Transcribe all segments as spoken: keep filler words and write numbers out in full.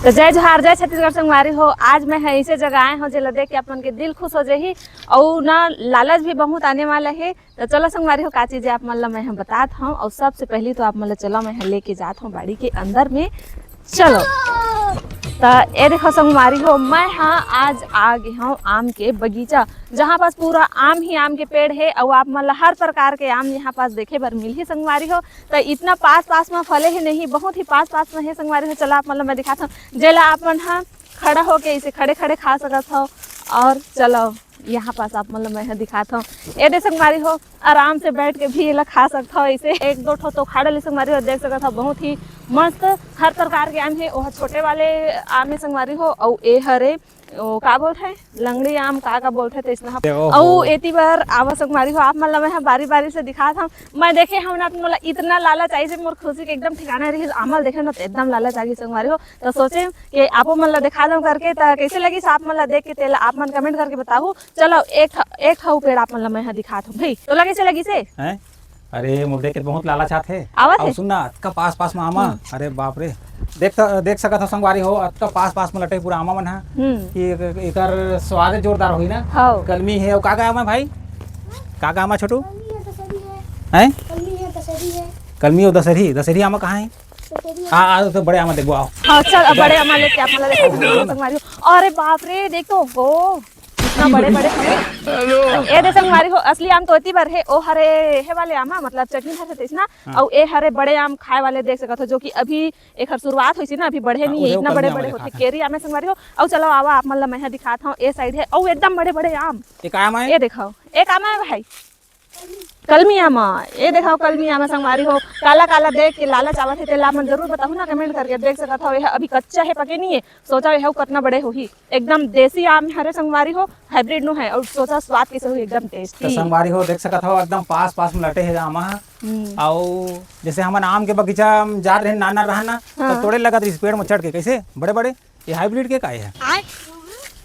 तो जय जोहार, जय छत्तीसगढ़ संगवारी हो। आज मैं ह ऐसे जगह आए हूँ जेला देख के आप मन के दिल खुश हो जाही, अउ ना लालच भी बहुत आने वाला है। तो चलो संगवारी हो, का चीज है आप मन ला मैं ह बतात हूँ। और सबसे पहली तो आप मन ला चलो मैं ह लेके जात हूँ बाड़ी के अंदर में। चलो, तो ये देखो संगवारी हो, मैं ह आज आ गई हूँ आम के बगीचा, जहाँ पास पूरा आम ही आम के पेड़ है और आप मन ला हर प्रकार के आम यहाँ पास देखे बर मिलही संगवारी हो। तो इतना पास पास में फले ही नहीं, बहुत ही पास पास में है संगवारी हो। चलो आप मन ला मैं दिखात हूँ, जेला आप मन ह खड़ा होके इसे खड़े खड़े खा सकत हो। और चलो यहाँ पास आप मन ला मैं ह दिखात हूँ। ये दे संगवारी हो, आराम से बैठ के भी एला खा सकत हो। इसे एक दो ठो तो खा डाली संगवारी हो, देख सकत हो बहुत ही मस्त हर प्रकार के आम है। ओह छोटे वाले आम है संगवारी हो, अउ ए हरे ओ का बोलथे, लंगड़ी आम का का बोलथे, तो इसना ओहो। अउ एती बर आवा संगवारी हो, आप मन ला मैं ह बारी बारी से दिखात हूँ। मैं देखे हूँ ना, मोला इतना लालच आइसे, मोर खुशी के एकदम ठिकाना रही। आम ल देखे ना तो एकदम लालच आ गई संगवारी हो। तो सोचे कि आपो मन ला दिखा दो करके। तो कैसे लगिस आप मन ला देख के, तेला आप मन कमेंट करके बताहू। चलो एक ठ-, एक ठऊ पेड़ आप मन ला मैं ह दिखात हूँ भाई, तो लगे से लगिस हे? हैं? अरे, मोर देख के बहुत लालच आत हे। आवत अउ हे? सुन ना, अतका पास पास में आमा, हम्म। अरे बाप रे, देख स-, देख सकत हो संगवारी हो, अतका पास पास में लटे पूरा आमा मन ह। हम्म। कि एक-, एकर स्वाद जोरदार होही ना। हौ। कलमी हे, अउ का का आमा भाई? का का आमा छोटू? कलमी हे, दशहरी हे। हैं? कलमी हे, दशहरी हे। कलमी अउ दशहरी, दशहरी आमा कहाँ हे? दशहरी आ, आ, तो बड़े आमा देखबो, आओ। हाँ, चल, अब बड़े आमा लेके आप मन ला देखो, संगवारी हो। अरे बाप रे, देख तो, हो। इतना बड़े बड़े हवे। ये दे संगवारी हो, असली आम तो एती बर हे, ओ हरे हे वाले आमा, मतलब चटनी हरे तेसना, हाँ। अउ ए हरे बड़े आम खाए वाले देख सकत हो, जो कि अभी एकर शुरुआत होइसी ना, अभी बढ़े हाँ, नहीं है, उधर इतना कलमी बड़े आमा बड़े दिखात होते हे। केरी आमे संगवारी हो। अउ चलो आवा, आप मन ला मैं ह दिखात हूँ, ए साइड हे, अउ एकदम बड़े बड़े आम। ये का आम हे? ये देखो, एक आमा हे भाई, कलमी आमा, ये देखो कलमी आमा संगवारी हो, काला काला देख के लालच आवत हे, तेला मन जरूर बताहू ना कमेंट करके। देख सकत हो, ये अभी कच्चा हे, पके नहीं है, सोचा ये कतना बड़े होही। एकदम देसी आम हरे संगवारी हो, हाइब्रिड नो है, और सोचा स्वाद कैसे होही, एकदम तो टेस्टी। संगवारी हो, देख सकत हो, एकदम पास पास में लटे हे आमा ह। हम्म। अउ जैसे हमन आम के बगीचा में जात रहे, नाना रहा ना, हाँ। तो तोड़े लगत रहिस पेड़ में चढ़ के, कैसे बड़े बड़े, ये हाइब्रिड के का हे? आय।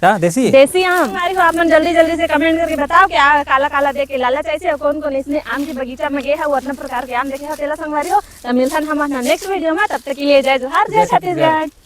का देसी? देसी आम। संगवारी हो, आप मन जल्दी जल्दी से कमेंट करके बताओ कि आ काला काला देख के लालच आइसे, और कौन कौन इसने आम के बगीचा में गए है, वो अतना प्रकार के आम देखे हो, तेला संगवारी हो। तो मिलथन हमन नेक्स्ट वीडियो में, तब तक के लिए जय जोहार, जय जय छत्तीसगढ़। छत्तीसगढ़।